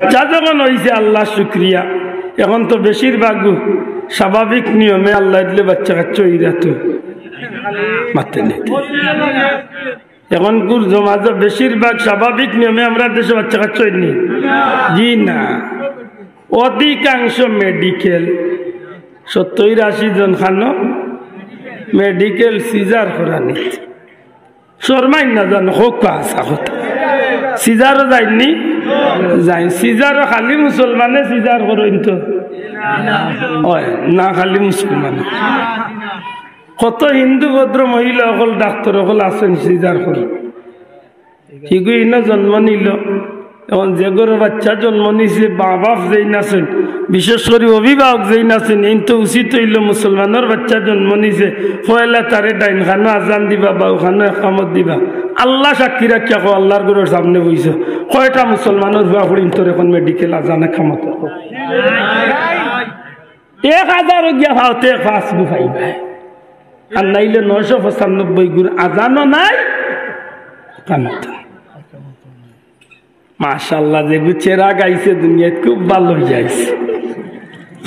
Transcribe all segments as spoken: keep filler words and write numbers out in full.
বাচ্চা যখন অইছে, আল্লার শুকরিয়া। এখন তো বেশিরভাগ স্বাভাবিক নিয়মে আল্লায় দিলে বাচ্চা কাচ্চা অইরা তো মাতে নেই। এখনকুর সমাজো বেশিরভাগ স্বাভাবিক নিয়মে আমরার দেশো বাচ্চা কাচ্চা অইরা নি? জি না, অধিকাংশ মেডিকেল, সত্তইর আশি জন খানো মেডিকেল সিজার করা নিত। শরমাইন না জানো, কউক্কা হাছা কথা। সিজারও যাইন নি? যাইন। সিজারও খালি মুসলমানে সিজার করইন তো? অয় না, খালি মুসলমানে। কত হিন্দু ভদ্র মহিলা অকল, ডাক্তার অকল আছইন সিজার করইন। হিগু ইনো জন্ম নিল। এখন যে ঘরো বাচ্চা জন্ম নিছে, মা বাপ যেইন আছইন, বিশেষ করি অভিভাবক যেইন আছইন, এইন তো উচিত অইলো মুসলমানর বাচ্চা জন্ম নিছে, পয়লা তারে ডাইন খানো আজান দিবা, বাউ খানো একামত দিবা। আল্লা সাক্ষী রাখিয়া কও, আল্লার ঘরর সামনে বইছো, কয়টা মুসলমানর ফুয়া-ফুড়িন্তর এখন মেডিকেল আজান একামত? এক হাজারো গিয়া পাওতে এক পাঁচ গু পাইবা। আর নাইলে নয়শো পঁচানব্বই গুর আজানও নাই, একামত। মাশাআল্লাহ, যেগু চেরাগ আইছে দুনিয়াত, খুব ভালা অইয়া আইছে।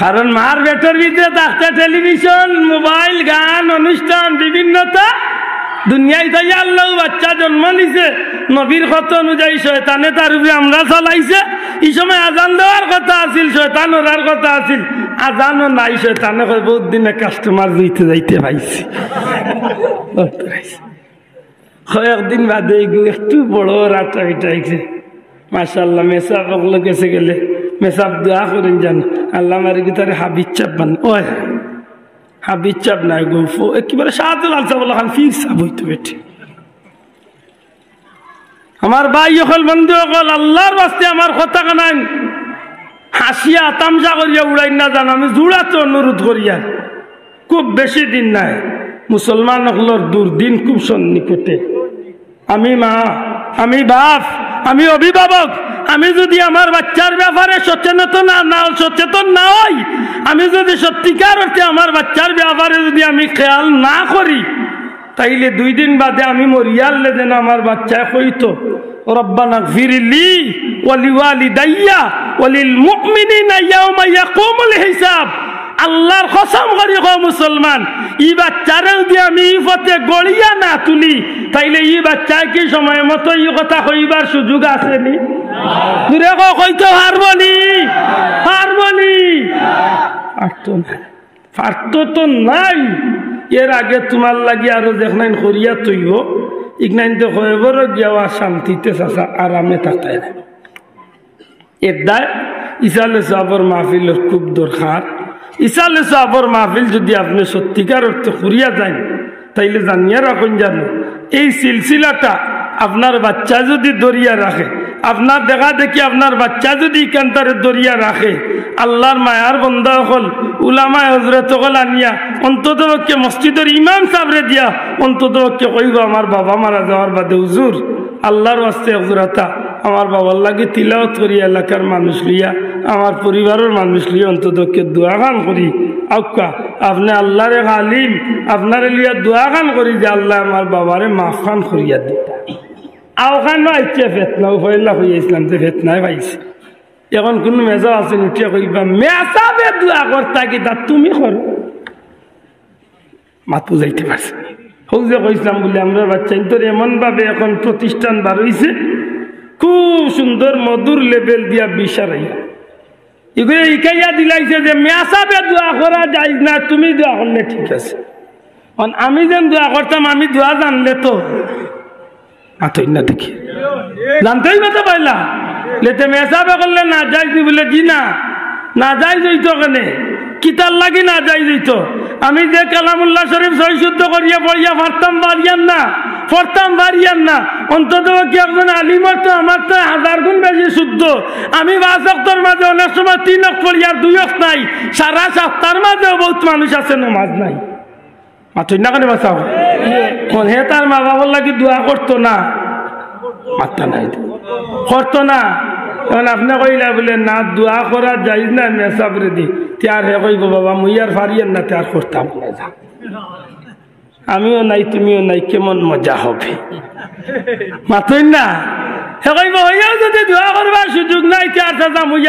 কারণ মার পেটর ভিতরে থাকতে টেলিভিশন, মোবাইল, গান, অনুষ্ঠান, বিভিন্নতা। দুনিয়াত আইয়া আল্লায় বাচ্চা জন্ম নিছে, নবীর কথা অনুযায়ী শয়তানে তার উপরে হামলা চালাইছে। ই সময় আজান দেওয়ার কথা আছিল, শয়তান ওরার কথা আছিল, আজানও নাই। শয়তানে কয়, "বউত দিনে কাস্টমার যাইতে যাইতে পাইছি।" কয়েকদিন বাদে ইগু একটু বড় রাত হইতে হইছে। মাশাআল্লাহ, মেসাব অকল গেছে গেলে, মেসাব দোয়া করইন যেন, আল্লাহ আমার ইগু তারে হাফিজ সাব বানাইন। ওই, হাফিজ সাব নায় গো, ফো-, একেবারে শাহজালাল সাব অকল খান পীর সাব অইতো বেটি। আমার ভাই অকল, বন্ধু অকল, আল্লার ওয়াস্তে আমার কথা কানাইন হাসিয়া তামশা করিয়া উড়াইন না জানো, আমি জুড়াতে অনুরোধ করিয়ার। খুব বেশি দিন নাই, মুসলমান অকলর দুর্দিন খুব সন্নিকটে। আমি মা, আমি বাপ, আমি অভিভাবক, আমি যদি আমার বাচ্চার ব্যাপারে সচেতন না, না, সচেতন না হই, আমি যদি সত্যিকার অর্থে আমার বাচ্চার ব্যাপারে যদি আমি খেয়াল না করি, তাইলে দুই দিন বাদে আমি মরিয়ারলে যেন আমার বাচ্চায় কইতো, "রব্বানা গফিরলি ওয়ালি ওয়ালিদাইয়া ওয়ালিল মুমিনিনা ইয়াউমা ইয়াকুমুল হিসাব।" আল্লার কসম করি কও মুসলমান, ই বাচ্চারে যদি আমি ই পথে গড়িয়া না তুলি, তাইলে ই বাচ্চায় কি সময় মতো ই কথা কইবার সুযোগ আছে নি? জুরে কও, কইতো পারবো নি? পারবো নি? পারতো না। পারতো তো নাই। এর আগে তুমার লাগি আরো যেখানাইন করিয়া থইবো, ইখানাইন তো কয়বরো গিয়াও আর শান্তিতে চাচা আরামে থাকতায় না। এর দায় ইসালে সওয়াবর মাহফিলর খুব দরকার। ইসালে সওয়াবর মাহফিল যদি আপনে সত্যিকার অর্থে করিয়া যাইন, তাইলে জানিয়া রাখইন জানো, এই সিলসিলাটা আপনার বাচ্চায় যদি ধরিয়া রাখে, আপনার দেখা দেখি আপনার বাচ্চায় যদি ইখানতারে ধরিয়া রাখে, আল্লার মায়ার বন্দা অকল, উলামায়ে হজরত অকল আনিয়া, অন্তত পক্ষে মসজিদর ইমাম সাবরে দিয়া, অন্তত পক্ষে কইবো, আমার বাবা মারা যাওয়ার বাদে, "হুজুর, আল্লার ওয়াস্তে এক জোড়াতা আমার বাবার লাগি তিলাওয়াত করি এলাকার মানুষ লইয়া, আমার পরিবারর মানুষ লইয়া অন্তত পক্ষে দোয়া খান করি।" আউক্কা, আপনে আল্লার এক আলিম, আপনারে লইয়া দোয়া খান করি যে আল্লায় আমার বাবারে মাফ খান করিয়া দিতা। আউখানো আইছে ফেতনা, ও পয়লা কইয়া ইসলাম যে ফেতনায় পাইছে। এখন কুনু মেসাব আছে নি উঠিয়া কইবা, "মেসাবে দোয়া করতা কিতা, তুমি করো।" মাত বুঝাইতে পারছি। হউ যে কইছিলাম বলে, আমরার বাচ্চাইন্তর এমন ভাবে এখন প্রতিষ্ঠান বার অইছে, খুব সুন্দর মধুর লেভেল দিয়া বিশারাইয়া। ইগুয়ে ইকাইয়া দিলাইছে যে মেসাবে দোয়া করা জায়েজ না, তুমি দোয়া করলে ঠিক আছে। অন আমি যেন দোয়া করতাম, আমি দোয়া জানলে তো মাতইন না দেখি। জানতেই কথা পাইলা। লেতে মেসাবে করলে না জায়েজ নি বলে, জি না, না জায়েজ অইতো কেনে? কিতার লাগি না জায়েজ অইতো? আমি যে কালামুল্লাহ শরীফ সহি শুদ্ধ করিয়া পড়িয়া পারতাম পারিয়ার না, পড়তাম পারিয়ার না, অন্তত কি একজন আলিমর তো আমার তো হাজার গুণ বেশি শুদ্ধ। আমি পাঁচ ওয়াক্তর মাঝে অনেক সময় তিন ওয়াক্ত পড়িয়ার দুই ওয়াক্ত নাই, সারা সপ্তাহর মাঝেও বউত মানুষ আছে নমাজ নাই। মাতইন না কেনে বাঁচাও? কোন হে তার মা বাবার লাগি দোয়া করতো না? মাত্তা নাই তো। করতো না। এখন আপনে কইলা বলে, "না, দোয়া করা জায়েজ না, মেসাবরে দি।" তে আর হে কইবো, "বাবা, মুই আর পারিয়ার না, তে আর করতাম না, যা।" আমিও নাই, তুমিও নাই, কেমন মজা হবে? মাতইন না? হে কইবো, হইয়াও যদি দোয়া করবার সুযোগ নাই, তে আর চাচা মুই